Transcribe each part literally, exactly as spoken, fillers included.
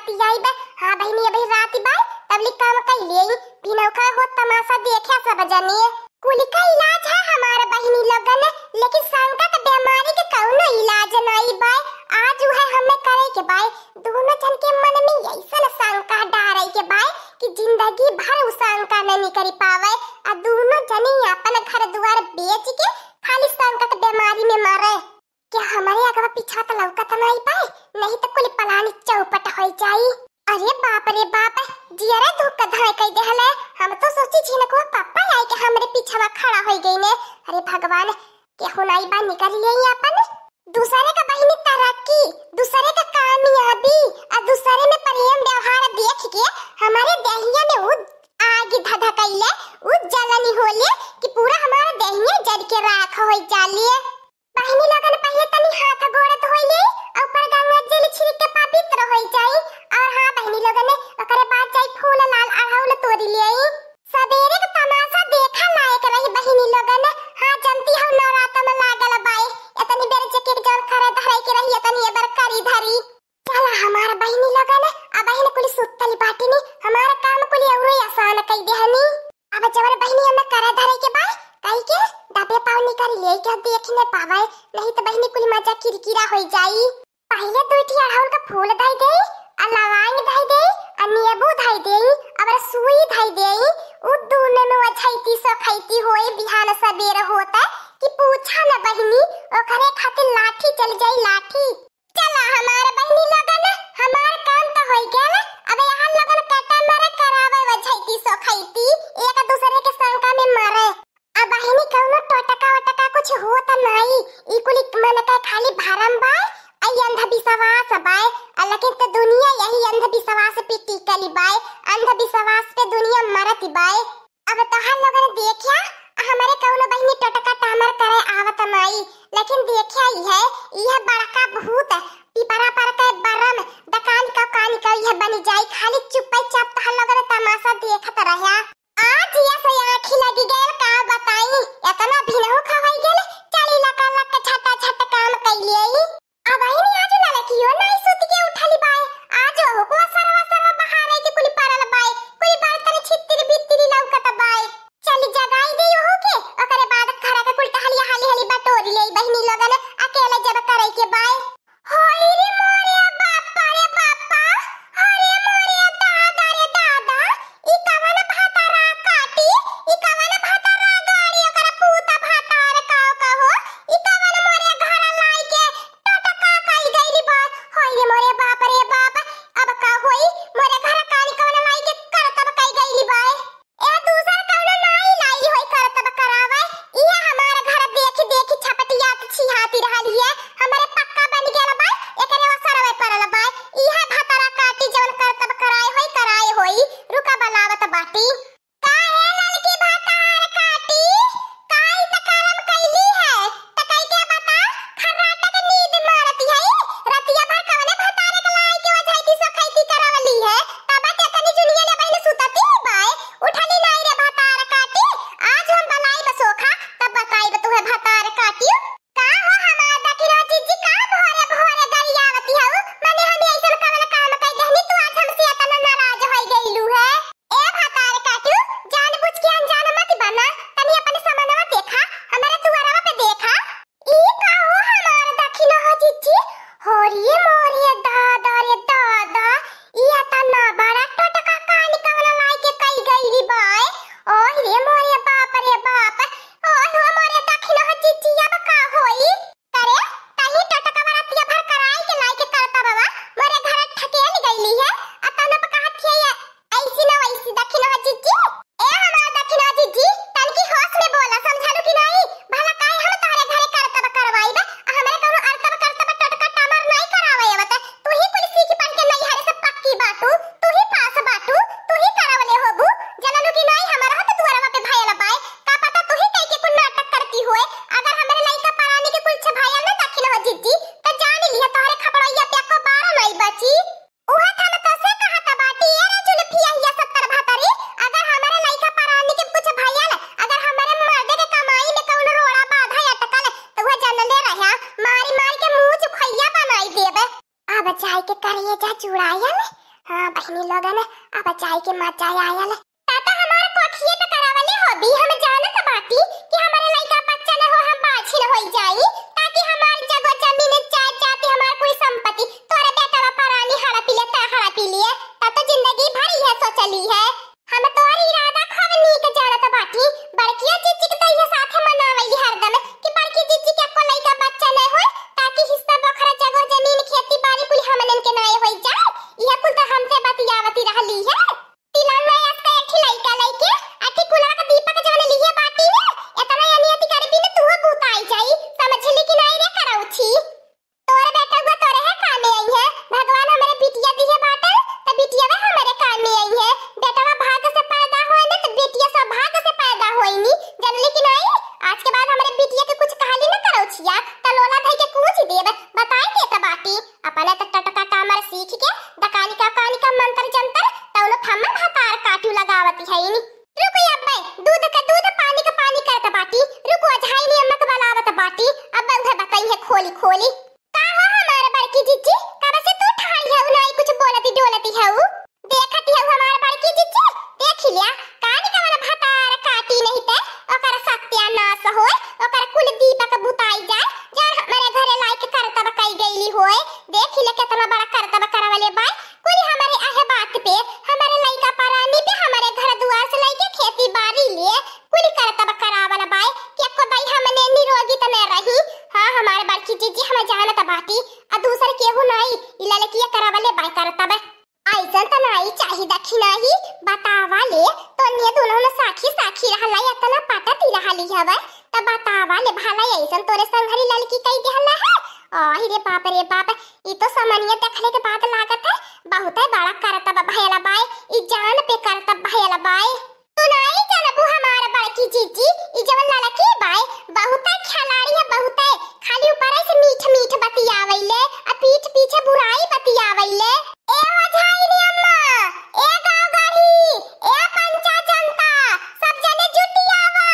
पियाई बे। हाँ बहिनी, अबही राति बाय, तबली काम कइ लेई, भिनौका हो तमासा देखे सब जने। कुल का इलाज है हमार बहिनी लोगन, लेकिन शंका के बीमारी के कउनो इलाज नाई बाय। आज उहे हमें करे के बाय, दुनो जन के मन में अइसन शंका डारे के बाय कि जिंदगी भर उ शंका न निकरी पावे, आ दुनो जने अपन घर दुआर बेच के खाली शंका के बीमारी में मरे। क्या हमरे अगवा पीछा त लौकत नाई बाय, नहीं त कुल पलानी चौपट होइ जाई। अरे बाप रे बाप, जियरा धुक धाय कइ देहले। हम तो सोची झिनकुआ पप्पा आए के हमरे पीछवा खड़ा होइ गइने। अरे भगवान, केहू नाई बा, निकल लेई अपन। दूसरे का बहिनी तरक्की, दूसरे का कामयाबी, आ दूसरे में प्रेम व्यवहार देख के हमरे देहिया में उ आग धधकइले, उ जलनी होले कि पूरा हमार देहिया जल के राख होइ जाले। बहिनी लोगन, पहिले तनी हाथ गोड़ धोइ लेई, अउर ऊपर गंगा जल छिड़क के पवित्र होइ जाई। अउर हाँ बहिनी लोगन, ओकरे बाद जाई फूल लाल अड़हुल तोड़ी लेई। सबेरे के तमासा देखा लायक रही बहिनी लोगन। हाँ, जनती हउ नवरात्र में लागल बाय, एतनी बेर जे के जौन करे धरे के रही, एतनी ए बेर करी धरी। चला हमार बहिनी लोगन, अब बहिन कुल सुतल बाटिनी, हमार काम कुल अउरो आसान कइ देहनी। अब जवन बहिनी हमें करे धरे के बाय, कहि के दबे पाव निकल लेई के देखि न पावे, नहीं त बहिनी कुल मजा किरकिरा होइ जाई। पहिले दुइ ठी अड़हुल का फूल धइ देई, आ लवांग धइ देई, आ नींबू धइ देई, अउर सुई धइ देई। उ दुनो में वछैती सोखैती होई, बिहान सबेर होत कि पूछा न बहिनी, ओकरे खातिर लाठी चल जाई लाठी। चला हमार बहिनी लोगन, हमार काम त होइ गयल, अब यहाँ लोगन कटा मरा करावे वछैती सोखैती, एक दूसरे के शंका में मरे। अब बहिनी कउनो टोटका वोटका कुछ होत नाई, ई कुल मन के खाली भरम बाय, आ ई अंधविश्वास बाय, आ लेकिन त दुनिया यही अंधविश्वास पे टिकल बाय, अंधविश्वास पे दुनिया मरत बाय। अब तोहार लोगन देखिया, हमरे कउनो बहिनी टोटका टामर करे आवत नाई, लेकिन देखिया इहे, इहे बड़का भूत, पिपरा पर के बरम, दकान का कान का इहे बनि जाई, खाली चुप्पे चाप तोहार लोगन तमासा देखत रह्या। आज या से आँखी लगी गयल, का बताई, एतना भिनहु खवाई गयल, चली लका लक झटा झट काम कइलियई। अब आई नहीं, आज ललकियो नाई सुत के उठली बाय, आज ओहू को असरवा असरवा बहारे के कुली पड़ल बाय, कुली बर्तन छितिर बितिर लौकत बाय। चली जगाई दे ओहू के, ओकरे बाद घर के कुल टहलिया हाली हाली बटोरी ले बहिनी लोगन, अकेले जब करे के बाय। होई रे मोरे बापा रे बापा, अरे मोरे दादा रे दादा, ई कवन भतारा काटी, ई कवन भतारा गाड़ी, ओकर पूता भतार का कहो, ई कवन मोरे घर लाई के टोटका कई गइली बा। होई रे मोरे बाप रे बाप, अब का होई, मोरे घर कानी कवन लाई के करतब कई गइली बा। ए दूसर कउनो नाई लाई होई करतब करावे, इहे हमार घर देखि देखि छपटियात छिहाती रहल हिये, हमरे पक्का बनि गयल बा, एकरे असरवे पड़ल बा, इहे भतारा काटी जवन करतब कराए होई, कराए होई, रुका बलावत बाटी। का ए ललकी भतार काटी, काई त करम कइली है, त कई के बता, खर्राटा के नींद मारती है, रतिया भर कवने भतारे के लाई के ओझाइती सोखैती करवली है, तब के तनी जुनिया ले बहिन सुतती बाय, उठली नाई रे भतार काटी, आज हम बलाई बसोखा, तब बताई तुहे भतार काटी। का हो हमार दखिना जीजी, का भोरे भोरे गरियावती हऊ, मने हम अइसन कवन काम कइ देहनी, तू आज हमसे एतना नाराज होइ गइलू है? ए भतार काटू, जानबूझ के अनजान मत बना, तनी अपने समनवा देखा, हमरे दुआरवा पे देखा। ई का हो हमार दखिना हो जीजी? हो रे मोरे दादा रे दादा, ई एतना बड़ा टोटका कांड कवन लाई के कई गइली बाय? ओह रे मोरे बाप रे बाप, ओह हो मोरे दखिना हो जीजी, अब का होई? करे, तही टोटका बरातिया भर कराई के लाई के करता बाबा, मोरे घर ठकेल गइली है, आ तनो पे कहत हिये, ऐसी ना वैसी दखिना जीजी। ए हमार दखिना जीजी, तनकी होश में बोला, समझलू कि नाई? भला काहे हम तोहरे घरे करतब करवाइब, आ हमरे कउनो अरतब करतब टोटका टामर नाई करावे आवत। तू ही कुल सीख पढ़ के नैहरे से पक्की बाटू, तू ही पास बाटू, तू ही करवले होबू, जनलू कि नाई? हमर हाथ दुआरवा पे भयल बाय, का पता तू ही कई के कुल नाटक करती होए। अगर हमरे लइका परानी के कुछ भयल ना दखिना जीजी, त जान लिह तोहरे खपड़ैया पे एको बार नाई बची। उहे त हम तोसे कहत बाटी, ए रे जुल्फिया हिया सत्तर भतरी, अगर हमरे लइका परानी के कुछ भयल, अगर हमरे मर्दे के कमाई में कउनो रोड़ा बाधा अटकल, त उहे जनले रह्या, मारी मारी के मुँह चुखैया बनाई देबे। अब जाए के करेजा जुड़ायल, हाँ बहिनी लोगन, अब जाई के मजा आयल। ता तो हमार कोखिए पे करावले होबी, हम जानत बाटी कि हमरे लइका बच्चा न हो, हम बाझिन होई जाई, ताकि हमार जगह जमीन जायदाद हमार कोई संपत्ति तोरे बेटवा परानी हड़पी ले, ता हड़पी लिए, ता तो जिंदगी भर इहे सोचली है। हम तोर इरादा खूब नीक जानत बाटी। बड़किया जिज्जी के तो इहे साथे मनावली हरदम कि बड़की जिज्जी के एको लइका बच्चा न होए, ताकि हिस्सा बखरा जगह जमीन खेती बाड़ी कुल हमनन के नाए होई जाए। इहे कुल तो हमसे बतियावती रहली है। तिलंग में आज का एक ठे लइका लइके अथी कुलवा के दीपक जवन लिहे बाटी ने, इतना अनियति करबी ने तुहो भूत आई जाई। समझली कि नाई रे करौछी? तोर बेटवा तोरे है कामे आई है। भगवान हमरे बिटिया दिहे बाटे, त बिटिया वे हमरे कामे आई है। बेटवा भाग से पैदा होए न, त बिटिया सौभाग्य से पैदा होई नी। जनली कि नाई? आज के बाद हमरे बिटिया के कुछ कहली न करौछिया, त लोला धई के कूच देब। बताई देत बाटी, अपने त टटका टामर सीख के दकानिका कानिका मंत्र जंतर, तौनो फम्मा भतार काटू लगावत है नी। रुको अब्बे, दूध का दूध, पानी का पानी करत बाटी। रुको, अझाई नी अम्मा के बलावत बाटी। अब्बे उहे बताई है खोली खोली। का हो हमार बड़की जिज्जी, कब से तू ठाड़ी हऊ, नाई कुछ बोलती डोलती हऊ? देखती हऊ हमार बड़की जिज्जी, देखी लिया, कानी कवन भतार काटी नहीं ते, ओकर सत्यानाश होए, ओकर कुल दीपक बुताई जाए, जौन हमरे घरे लाइके करतब कई गईली होए। देखी ले केतना बड़ा करतब करवले बाय, कुल हमरे अहे बात पे, हमरे लइका परानी पे, हमरे घर दुआर से लइके खेती बाड़ी ले, कुल करतब करावल बाय, कि एको दाई हमने निरोगी त न रही। हाँ, हमार बड़की जिज्जी हम जानत बाटी, आ दूसर केहू नाई, ई ललकिया करावले बाय करतब। अइसन त नाई चाही दखिनाही, बतावा ले, तोनिए दुनों में साखी साखी रहला, एतना पटती रहली हवे, त बतावा ले, भला अइसन तोरे संघरी ललकी कई देहला है? आहि रे बाप रे बाप, ई तो समनिया देखले के बाद लागत है, बहुते बड़ा करतब भयल बाय, ई जान पे करतब भयल बाय। तू नाई जानबू हमार बड़की जिज्जी, ई जवन ललकी बाय, बहुते खिलाड़ी है, बहुते। खाली ऊपर से मीठ मीठ बतियावैले, आ पीठ पीछे बुराई बतियावैले। ए हो झाइनी अम्मा, ए गाँव गढ़ी, ए पंचा जनता, सब जने जुटी आवा।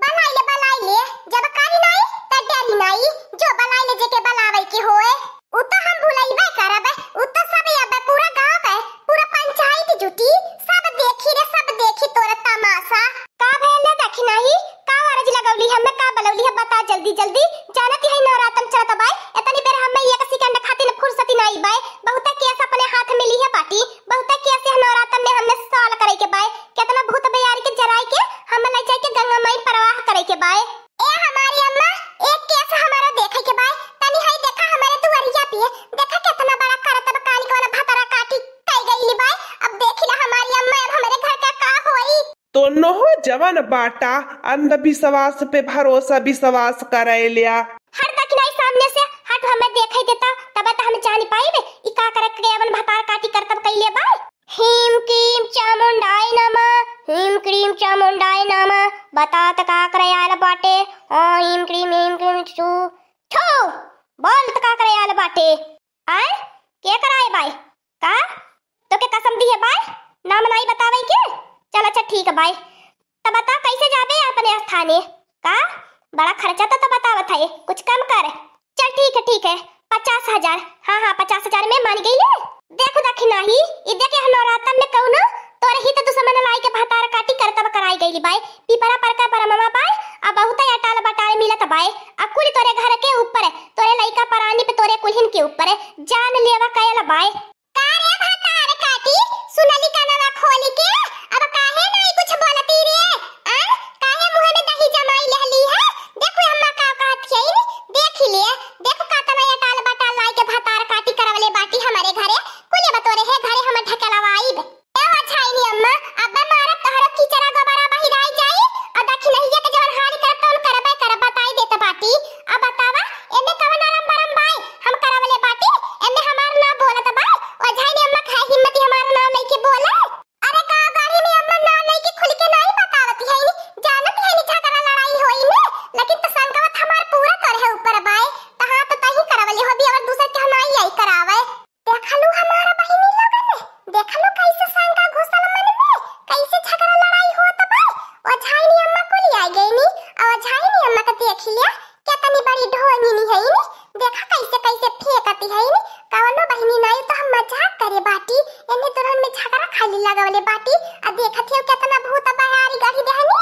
बलाइले, बलाइले, जब करी नाई, त डरी नाई, जो बलाइले जेके बलावै के होए। उ तो हम भुलइबे करब, उ तो सब अब पूरा गाँव के, पूरा पंचायत जुटी, सब देखी रे, सब देखी तोर तमाशा। का भयल रे दखिनाही, का अरज लगौली हमें, का बलौली है, बता जल्दी जल्दी। जानत है नवरातन चलत बाय, इतनी बेर हमें एक सेकंड खातिर फुर्सती नाई बाय, बहुते केस अपने हाथ में लिहे बाटी, बहुते केस है नवरातन में हमें solve करे के बाय, केतना भूत बयारी के जराई के हम ले जाए के गंगा माई प्रवाह करे के बाय। ए हमारी अम्मा, एक केस हमारा देखे के बाय। तनी हई देखा हमारे दुआरिया पे, देखा केतना बड़ा करतब कानी कौन भतरा काटी कई गईली बाय। अब देखी ला हमारी अम्मा, अब हमारे घर का का होई। तोनहू जवन बाटा, अंधविश्वास पे भरोसा विश्वास करे ल्या। हट दखिनाही सामने से, हट, हमें देखे देता, तब त हम जान पाइबे, ई का करे के अपन भतार काटी करतब कइले बाय। हीम क्रीम चामुंडाय नमः, हीम क्रीम चामुंडाय नमः। बता त का करे आयल बाटे? हाँ, हीम क्रीम, हीम क्रीम, छू, छू। बोल त का करे आयल बाटे? आय? के कराए बाय? का? तोके कसम दिहे बाय? नाम नाई बतावे के? चल अच्छा ठीक है बाय। त बता कैसे जाबे अपने स्थाने? का? बड़ा खर्चा तो, तो बतावत है, कुछ कम कर। चल ठीक है, ठीक है, पचास हजार। हाँ, हाँ, पचास हजार में मान गई ले। देखो दखिनाही, ई देखे हम नवरातन में कौनो तोर हित दुश्मन लाई के भतार काटी करतब कराई गईली बाय। पिपरा पर का बरमवा बाय, आ बहुत अटाल बटाल मिलत बाय। आ कुल तोरे घर के ऊपर, तोरे लइका परानी पे, तोरे कुल्हिन के ऊपर जान लेवा कयल बाय। का रे भतार काटी, सुनली कानवा खोली के, अब काहे नाई कुछ बोलती रे? आ? काहे मुँह में दही जमाई लेहली है? देखो अम्मा का कहत खियाइन, देख ले, देखो कातना अटाल बटाल लाई के भतार काटी करवले बाटी हमारे घरे। लगवले बाटी, आ देखत हियो केतना भूत बयारी गढ़ी देहनी।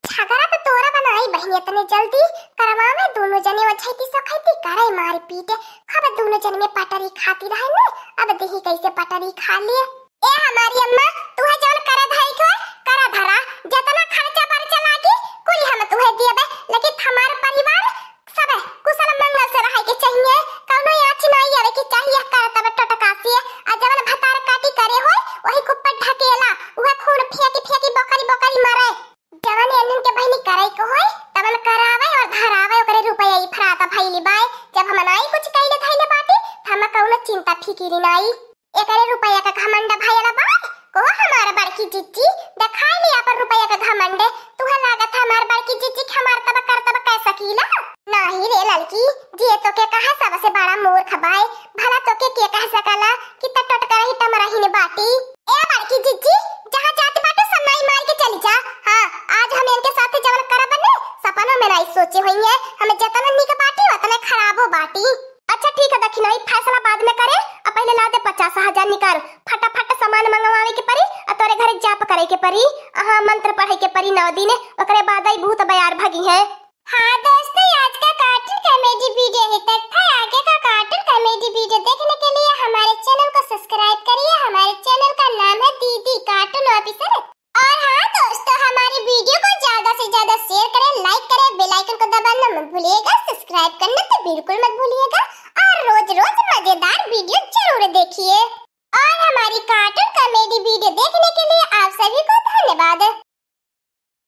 झगड़ा तो तोरा बनाई बहिनी, इतने जल्दी करवावे दोनों जने वछैती सखैती करे मार पीट, खब दोनों जन में पटरी खाती रहे न, अब देही कैसे पटरी खा लिए। ए हमारी अम्मा, तुहे जौन करे धई के होय, करा धरा, जतना खर्चा बर्चा लागी, कुल हम तुहे दियबे, लेकिन हमार परिवार सब कुशल मंगल से रहे के चाहिए, कौनो याच नाई आवे के चाहिए, कर तब टटकासी, आ जवन भतार काटी करे होय, वही कुप्पट ढकेला, उहे खून फेंकी फेंकी बकरी बकरी मरे। जवन एनन के बहिनी करे के होय, तवन करावे और धरावे, ओकरे रुपया ई फराता भइली बाय। जब हम नाई कुछ कइले धइले बाटी, त हम कौनो चिंता फिकिरी नाई। एकरे रुपया का घमंड भइला बाय। को हमार बड़की जिज्जी, देखाई ली अपन रुपया का घमंड। तुहे लागत है हमार बड़की जिज्जी के हमार तब कर तब कह सकीला? नाही रे ललकी, जे तोके कहे सबसे बड़ा मूर्ख बाय। भला तोके के कह सकला कि त टटकरही टमरही ने बाटी? ए बड़की जिज्जी, जहाँ जात बाटू सन्नाई मार के चली जा। हाँ, आज हम इनके साथ जवन करब ने, सपनों में नाई सोचे होइए। हम जतना निक बाटी, उतने खराबो बाटी। अच्छा ठीक है दखिनाई, फैसला बाद में करे, अब पहले ला दे पचास हजार निकाल, फटाफट सामान मंगवावे के परी, आ तोरे घरे जाप करे के परी, अहाँ मंत्र पढ़े के परी नौ दिन, ओकरे बाद आई भूत बयार भगी है। हाँ दोस्तों, आज का कार्टून कॉमेडी वीडियो ही तक था। आगे का कार्टून कॉमेडी वीडियो देखने के लिए हमारे चैनल को सब्सक्राइब करिए। हमारे चैनल का नाम है दीदी कार्टून ऑफिसर। और हाँ दोस्तों, हमारे वीडियो को ज्यादा से ज्यादा शेयर करें, लाइक करें, बेल आइकन को दबाना मत भूलिएगा, सब्सक्राइब करना तो बिल्कुल मत भूलिएगा। और रोज रोज मजेदार वीडियो जरूर देखिए। और हमारी कार्टून कॉमेडी वीडियो देखने के लिए आप सभी को धन्यवाद।